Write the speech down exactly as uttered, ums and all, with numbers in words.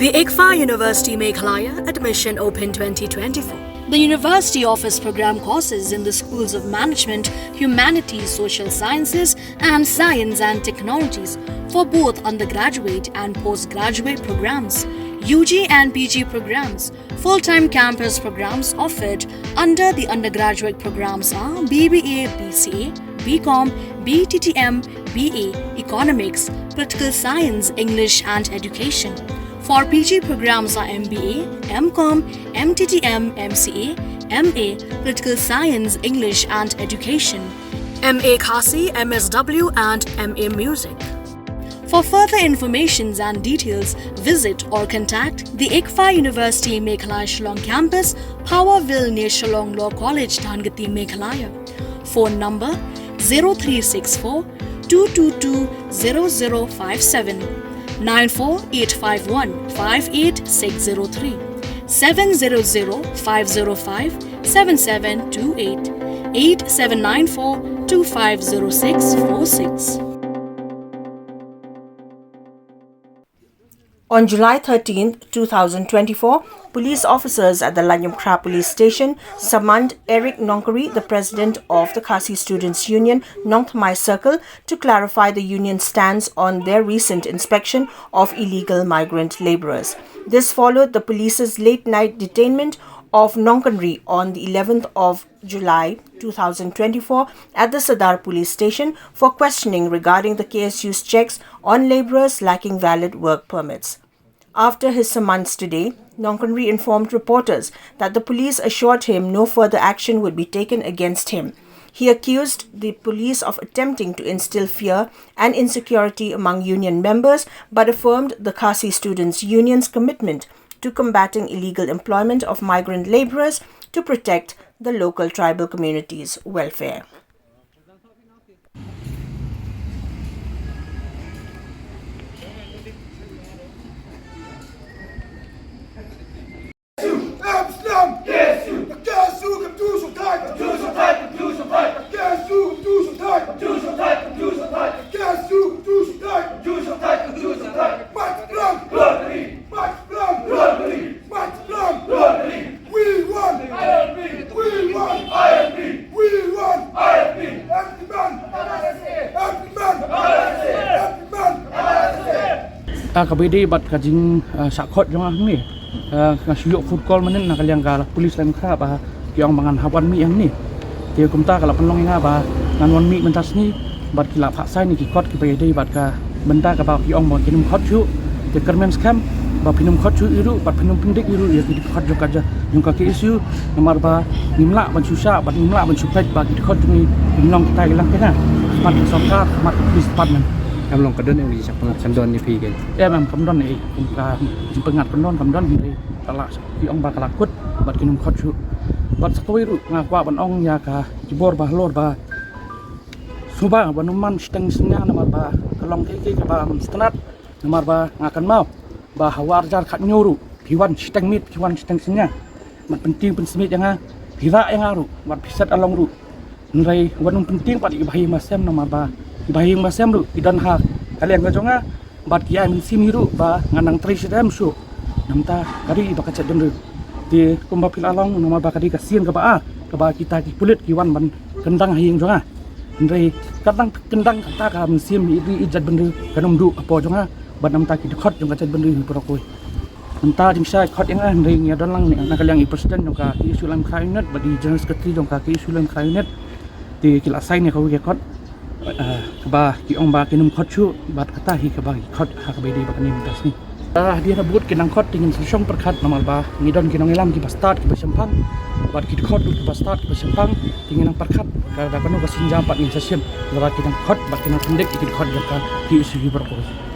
ICFAI University Meghalaya, admission open twenty twenty-four. The university offers program courses in the schools of management, humanities, social sciences, and science and technologies for both undergraduate and postgraduate programs, U G and P G programs. Full-time campus programs offered under the undergraduate programs are B B A, B C A, B Com, B T T M, B A, Economics, Political Science, English and Education. For P G programs are M B A, M Com, M T T M, M C A, M A, Political Science, English and Education, M A Khasi, M S W and M A Music. For further informations and details, visit or contact the ICFAI University Meghalaya Shillong Campus, Powerville near Shillong Law College, Dhangati, Meghalaya. Phone number zero three six four two two two zero zero five seven, nine four eight five one five eight six zero three, seven zero zero five zero five seven seven two eight, eight seven nine four two five zero six four six. On July thirteenth, two thousand twenty-four, police officers at the Laitumkhrah Police Station summoned Eric Nongkari, the president of the Khasi Students Union, Nongthymmai Circle, to clarify the union's stance on their recent inspection of illegal migrant labourers. This followed the police's late night detainment of Nongkari on the eleventh of July two thousand twenty-four at the Sadar Police Station for questioning regarding the K S U's checks on labourers lacking valid work permits. After his summons today, Nongkari informed reporters that the police assured him no further action would be taken against him. He accused the police of attempting to instill fear and insecurity among union members, but affirmed the Khasi Students Union's commitment to combating illegal employment of migrant labourers to protect the local tribal community's welfare. We want I L P. We want I L P. Every man. Every man. Every man. Ah, kaba ïadei bad ka jing, ah, shah khot jong nga hangne. Ah, nga shu ïoh phone call mynnin na ka liang ka police Laitumkhrah ba ki ong ba ngan hap wan mih hangne. Te kumta ka la pynlong ïa nga ba ngan wan mih mynta sngi. Bad ki la phah sign ïa ki kot kiba ïadei bad ka bynta kaba ki ong ba kin ym khot shuh. Te kyrmen skhem ba phin ym khot shuh ïa ruh bad phin ym pyndik ïa ruh ïa ki dkhot jong ka ja, jong ka K S U, namar ba ngim lah ban shu shah bad ngim lah ban shu peit ba ki dkhot jong ngi kin long kitai lang kena. Khmat ka sorkar, khmat ka police department. Kam long ka don ïa ngi sa pyngat kam don ïa phi kan. Em em kam don ïa kum ka jingpyngat kam don kam don hynrei ka la ki ong ba ka la kut bad kin ym khot shuh. Bad sa kawei ruh nga kwah ban ong ïa ka jubor ba halor ba Suba ba num man shiteng synñia namar ba ka long kaei kaei kaba mstnat namar ba nga kynmaw ba ha war jar khat ñiew ruh phi wan shiteng miet phi wan shiteng synñia. Mat pynting pynsmit ïa nga phi rah ïa nga ruh wat phi set along ruh. Hynrei wat num pynting pat ïa ki bahaïing basem namar ba ki bahaïing basem ruh ki don ha ka liang ka jong nga. Bad ki ai mynsiem hi ruh ba ngan nang trei shitrhem shuh. Namta ka dei ba ka jaitbynriew. Te kumba phi la long namar ba ka dei ka sien kaba ar kaba kita ki pulit ki wan ban kyndang ha ïing jong nga. Hynrei ka dang kyndang kata ka mynsiem hi dei i jaitbynriew kan ym duh hapoh jong nga. Bad namta ki dkhot jong ka jaitbynriew hi baroh kawei. Namta jingshai khot ïa nga hynrei ngi ïa don lang na ka liang i president jong ka K S U Laitumkhrah Unit bad i general secretary jong ka K S U Laitumkhrah Unit. Te ki la sign ïa kawei ka kot, eh, kaba ki ong ba kin ym khot shuh bad kata hi kaba ki khot ha kaba ïadei bad kane mynta sngi. Ah, hadien ba ki nang khot te ngin sa shong pyrkhat namar ba ngi don ki nongïalam kiba stad kiba shemphang bad ki dkhot ruh kiba stad kiba shemphang te ngin nang pyrkhat ka da kano ka sienjam pat ngin sa shim lada ki nang khot bad ki nang pyndik ïa ki dkhot jong ka K S U hi baroh kawei.